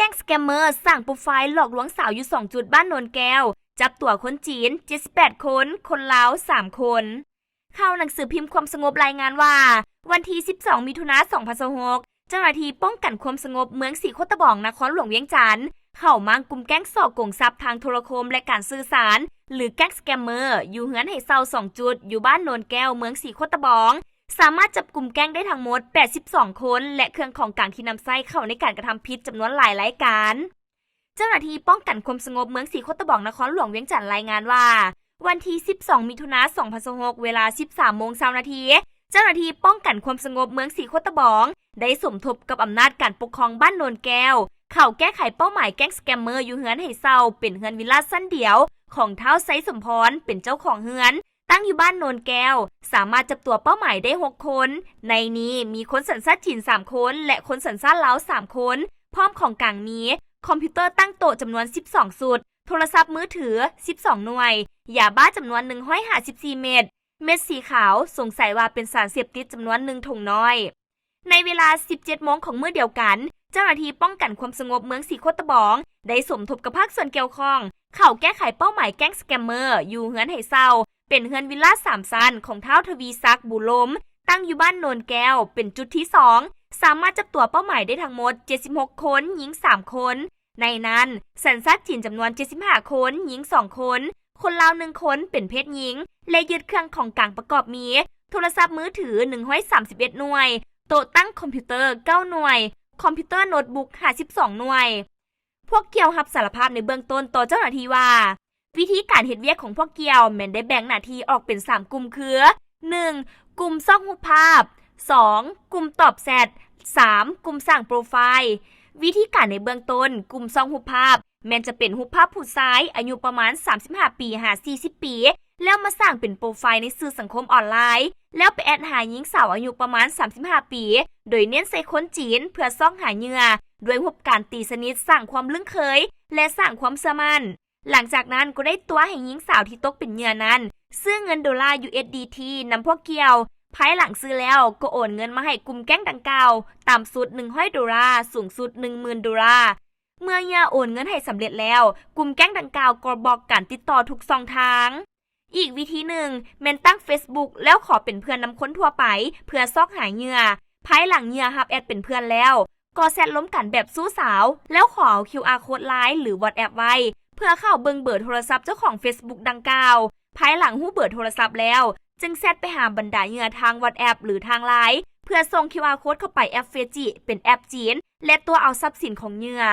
ແກ້ງສະແກມເມີສ້າງໂປຣໄຟລ໌ຫຼອກລວງສາວຢູ່ສອງຈຸດ ບ້ານໂນນແກ້ວ, ຈັບຕົວຄົນຈີນເຈັດສິບແປດຄົນ, ຄົນລາວສາມຄົນ. ຂ່າວໜັງສືພິມຄວາມສະຫງົບລາຍງານວ່າ, ວັນທີສິບສອງ ມິຖຸນາ ສອງພັນຊາວຫົກ ເຈົ້າໜ້າທີ່ປ້ອງກັນຄວາມສະຫງົບເມືອງສີໂຄດຕະບອງ ນະຄອນຫຼວງວຽງຈັນ ເຂົ້າມ້າງກຸ່ມແກ້ງສໍ້ໂກງຊັບທາງໂທລະຄົມ ແລະ ການສື່ສານ ຫຼື ແກ້ງສະແກມເມີ ຢູ່ເຮືອນໃຫ້ເຊົ່າສອງຈຸດ ຢູ່ບ້ານໂນນແກ້ວ ເມືອງສີໂຄດຕະບອງ. ສາມາດຈັບກຸ່ມແກ້ງໄດ້ທັງໝົດແປດສິບສອງຄົນ ແລະ ເຄື່ອງຂອງກາງທີ່ນຳໃຊ້ເຂົ້າໃນການກະທຳຜິດຈຳນວນຫຼາຍລາຍການ. ເຈົ້າໜ້າທີ່ປ້ອງກັນຄວາມສະຫງົບເມືອງສີໂຄດຕະບອງ ນະຄອນຫຼວງວຽງຈັນ ລາຍງານວ່າ, ວັນທີສິບສອງ ມິຖຸນາ ສອງພັນຊາວຫົກ ເວລາສິບສາມໂມງ ຊາວນາທີ, ເຈົ້າໜ້າທີ່ປ້ອງກັນຄວາມສະຫງົບເມືອງສີໂຄດຕະບອງ ໄດ້ສົມທົບກັບອຳນາດການປົກຄອງບ້ານໂນນແກ້ວ ເຂົ້າແກ້ໄຂເປົ້າໝາຍແກ້ງສະແກມເມີຢູ່ເຮືອນໃຫ້ເຊົ່າ ເປັນເຮືອນວິລາຊັ້ນດຽວຂອງທ້າວໄຊສົມພອນ ເປັນເຈົ້າຂອງເຮືອນ ຕັ້ງຢູ່ບ້ານໂນນແກ້ວ, ສາມາດຈັບຕົວເປົ້າໝາຍໄດ້ຫົກຄົນ, ໃນນີ້ມີຄົນສັນຊາດຈີນສາມຄົນ ແລະ ຄົນສັນຊາດລາວສາມຄົນ, ພ້ອມຂອງກາງມີ ຄອມພິວເຕີຕັ້ງໂຕະຈຳນວນສິບສອງຊຸດ, ໂທລະສັບມືຖືສິບສອງໜ່ວຍ, ຢາບ້າຈຳນວນໜຶ່ງຮ້ອຍຫ້າສິບສີ່ເມັດ, ເມັດສີຂາວ ສົງໄສວ່າເປັນສານເສບຕິດຈຳນວນໜຶ່ງຖົງນ້ອຍ. ໃນເວລາສິບເຈັດໂມງຂອງມື້ດຽວກັນ, ເຈົ້າໜ້າທີ່ປ້ອງກັນຄວາມສະຫງົບເມືອງສີໂຄດຕະບອງ ໄດ້ສົມທົບກັບພາກສ່ວນກ່ຽວຂ້ອງ ເຂົ້າແກ້ໄຂເປົ້າໝາຍແກ້ງສະແກມເມີຢູ່ເຮືອນໃຫ້ເຊົ່າ ເປັນເຮືອນວິລລາສາມຊັ້ນຂອງທ້າວທະວີສັກ ບູລົມ ຕັ້ງຢູ່ບ້ານໂນນແກ້ວ ເປັນຈຸດທີສອງ, ສາມາດຈັບຕົວເປົ້າໝາຍໄດ້ທັງໝົດເຈັດສິບຫົກຄົນ, ຍິງສາມຄົນ, ໃນນັ້ນ ສັນຊາດຈີນຈຳນວນເຈັດສິບຫ້າຄົນ, ຍິງສອງຄົນ, ຄົນລາວໜຶ່ງຄົນ ເປັນເພດຍິງ ແລະ ຍຶດເຄື່ອງຂອງກາງປະກອບມີ ໂທລະສັບມືຖືໜຶ່ງຮ້ອຍສາມສິບເອັດໜ່ວຍ, ໂຕະຕັ້ງຄອມພິວເຕີເກົ້າໜ່ວຍ, ຄອມພິວເຕີໂນດບຸກຫ້າສິບສອງໜ່ວຍ. ພວກກ່ຽວຮັບສາລະພາບໃນເບື້ອງຕົ້ນຕໍ່ເຈົ້າໜ້າທີ່ວ່າ, ວິທີການເຮັດວຽກຂອງພວກກ່ຽວແມ່ນໄດ້ແບ່ງໜ້າທີ່ອອກເປັນສາມກຸ່ມຄື, ໜຶ່ງ ກຸ່ມຊອກຮູບພາບ, ສອງ ກຸ່ມຕອບແຊັດ, ສາມ ກຸ່ມສ້າງໂປຣໄຟລ໌. ວິທີການໃນເບື້ອງຕົ້ນ, ກຸ່ມຊອກຮູບພາບ ແມ່ນຈະເປັນຮູບພາບຜູ້ຊາຍອາຍຸປະມານສາມສິບຫ້າປີຫາສີ່ສິບປີ ແລ້ວມາສ້າງເປັນໂປຣໄຟລ໌ໃນສື່ສັງຄົມອອນລາຍ, ແລ້ວໄປແອັດຫາຍິງສາວອາຍຸປະມານສາມສິບຫ້າປີ ໂດຍເນັ້ນໃສ່ຄົນຈີນເພື່ອຊອກຫາເຫຍື່ອ ດ້ວຍຮູບການຕີສະໜິດ, ສ້າງຄວາມລຶ້ງເຄີຍ ແລະ ສ້າງຄວາມເຊື່ອໝັ້ນ. ຫຼັງຈາກນັ້ນກໍໄດ້ຕົວະໃຫ້ຍິງສາວທີ່ຕົກເປັນເຫຍື່ອນັ້ນ ຊື້ເງິນໂດລາ USDT ນຳພວກກ່ຽວ, ພາຍຫຼັງຊື້ແລ້ວກໍໂອນເງິນມາໃຫ້ກຸ່ມແກ້ງດັ່ງກ່າວ ຕ່ຳສຸດໜຶ່ງຮ້ອຍໂດລາ, ສູງສຸດໜຶ່ງໝື່ນໂດລາ. ເມື່ອເຫຍື່ອໂອນເງິນໃຫ້ສຳເລັດແລ້ວ, ກຸ່ມແກ້ງດັ່ງກ່າວກໍບລັອກການຕິດຕໍ່ທຸກຊ່ອງທາງ. ອີກວິທີໜຶ່ງແມ່ນຕັ້ງ Facebook ແລ້ວຂໍເປັນເພື່ອນນຳຄົນທົ່ວໄປເພື່ອຊອກຫາເຫຍື່ອ. ພາຍຫຼັງເຫຍື່ອຮັບແອັດເປັນເພື່ອນແລ້ວ, ກໍແຊັດລົມກັນແບບຊູ້ສາວ ແລ້ວຂໍເອົາ QR code Line ຫຼື WhatsApp ໄວ້ ເພື່ອເຂົ້າເບິ່ງເບີໂທລະສັບເຈົ້າຂອງ Facebook ດັ່ງກ່າວ. ພາຍຫຼັງຮູ້ເບີໂທລະສັບແລ້ວ, ຈຶ່ງແຊັດໄປຫາບັນດາເຫຍື່ອທາງ WhatsApp ຫຼື ທາງ Line ເພື່ອສົ່ງ QR code ເຂົ້າໄປແອັບ Fiji ເປັນແອັບຈີນ ແລະ ຕົວະເອົາຊັບສິນຂອງເຫຍື່ອ.